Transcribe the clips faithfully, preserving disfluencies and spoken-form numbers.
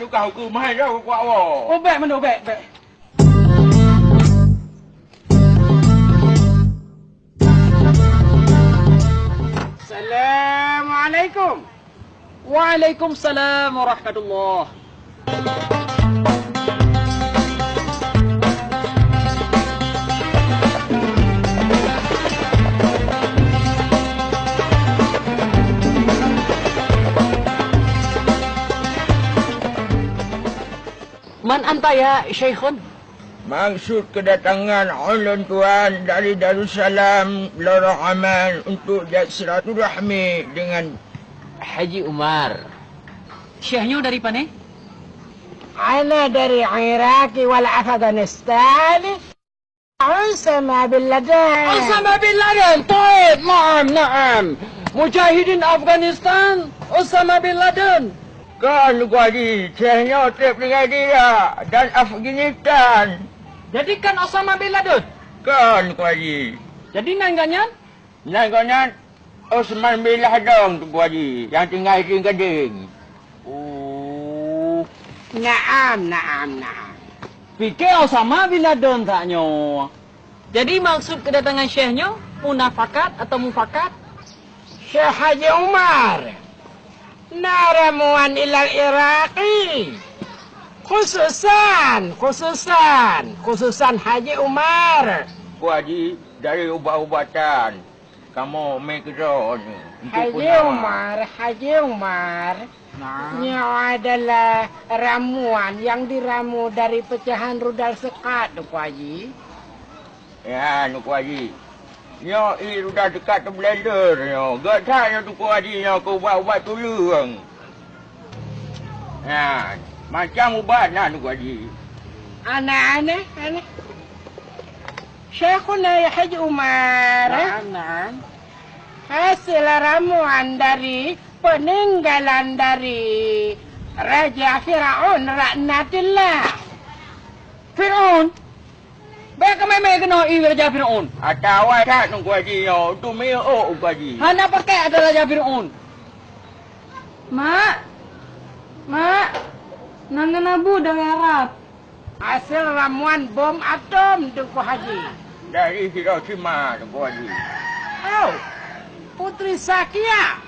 Tukang hukum hai dah kuat woe. Oh, bèk meunoe, bèk, bèk. Assalamualaikum. Waalaikumsalam warahmatullah. Man anta ya Syaikhun? Maksud kedatangan ulôn tuan dari Darussalam Lorong Aman untuk jak silaturahmi dengan Haji Umar. Syekh nyoe dari pane? Ana dari Iraq wal Afghanistan. Osama bin Laden. Osama bin Laden. Taib, naam, naam. Mujahidin Afghanistan, Osama bin Laden. Kon, Teungku Haji, Syekh nyoe trép tinggai di Irak dan Afghanistan. Jadi kon Osama bin Laden? Kon, Teungku Haji. Jadi nan gobnyan? Nan gobnyan Osman bin Laden, Teungku Haji, nyang tinggai di Gadeng. Oh. Naam, naam, naam. Pike Osama bin Laden that nyoe. Jadi maksud kedatangan Syekh nyoe munafakat atau mufakat? Syekh Haji Umar, na ramuan ilal Iraqi. Khususan, khususan, khususan Haji Umar. Teungku Haji, dari ubat-ubatan. Kamoe mé keudroe nyoe untuk Haji peunawa. Umar, Haji Umar. Nah. Nyoe adalah ramuan nyang diramu dari pecahan rudal sekat, Teungku Haji. Ya, Teungku Haji. Nyoe ie rudal sekat teublender nyoe. Gét that nyoe, Teungku Haji, nyoe keu ubat-ubat tuleueng. Nah, macam ubat na, Teungku Haji. Aneh, aneh, aneh. Syekhuna ya Haji Umar. Naam, naam. Hasil ramuan dari peninggalan dari Raja Firaun laknatillah. Firaun? Bèk kamoe mé keunoe ie Raja Firaun. Ata awai that, Teungku Haji, nyoe untuk miyueb, Teungku Haji. Hana pakai ata Raja Firaun. Mak! Mak! Nan ngon Abu dari Arab. Hasil ramuan bom atom, Teungku Haji. Dari Hiroshima, Teungku Haji. Oh, Putri Zakia.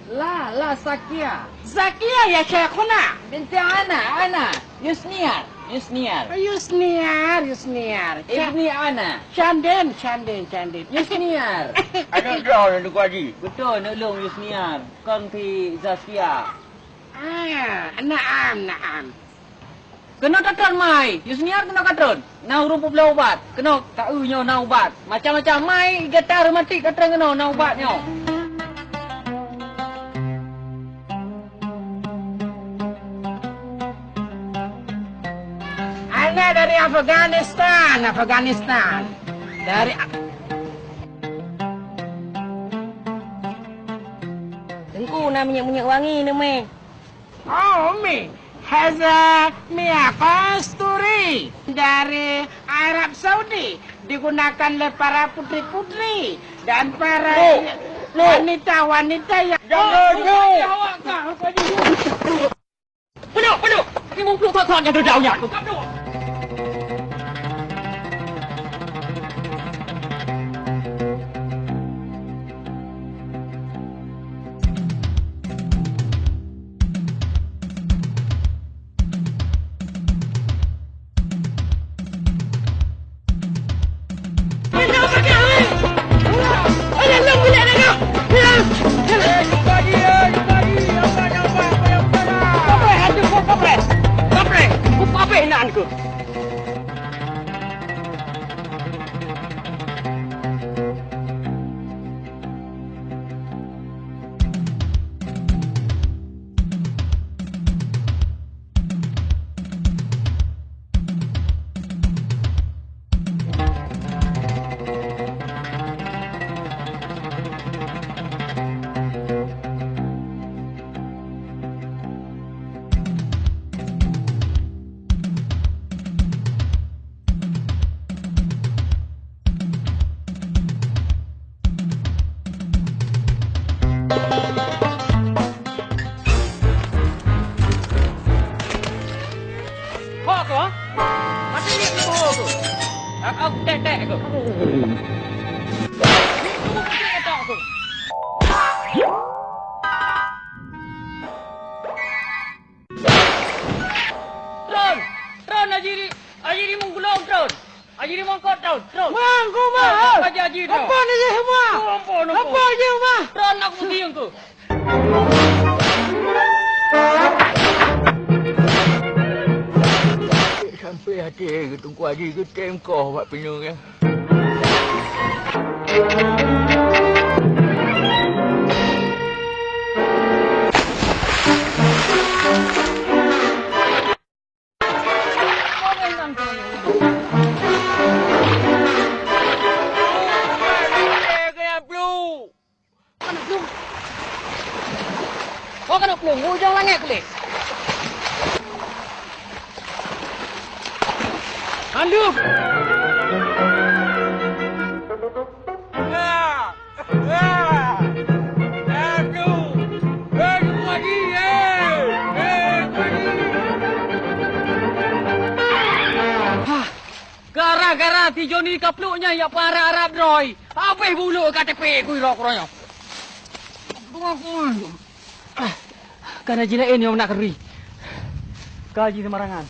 La, la Zakia. Zakia ya Syekhuna. Binti Ana, Ana. Yusniar, Yusniar. Yusniar, Yusniar. Ca- Ibni Ana. Canden, canden, canden. Yusniar. Aneuk droe, Teungku Haji. Beutôi, aneuk lôn Yusniar. Kon Putri Zakia. Ah, naam, naam. Keunoe tatron mai, Yusniar keunoe katron. Na ureueng peubloe ubat, keunoe taeu nyoe na ubat. Macam-macam mai, gata reumatik tatron keunoe na ubat nyoe. Ana dari Afghanistan, Afghanistan. Dari Teungku, na minyeuk-minyeuk wangi neumè. Oh, Umi, haza minyak kasturi dari Arab Saudi, digunakan oleh para putri-putri dan para wanita-wanita yang... Jangan, Umi! Peuduek, peuduek! Lima puluh thon-thon nyang teudaun nyan! Aku tek-tek aku. Tron! Tron, Haji Ri-, Haji Rimong Gulong, Tron! Haji Rimong Kot, Tron! Tron! Mang, ku mah! Apa Haji, Haji, Tron? Apa ni, mah? Oh, ampun, ampun. Apa je, mah? Tron, aku siung ku. Sampai hati Teungku Haji geutem koh bak pineung nyan. Keuneuk plueng. Oh, keuneuk plueng. Ujong langét kulét. Aduh! Hah! Gara-gara si Joni kapluk nyan yak peuharab-harab droe, habéh buluk K T P ku irok uroe nyoe. Dua bulan. Ah, kana jilaén nyang nak keri. Ka ji seumarangan.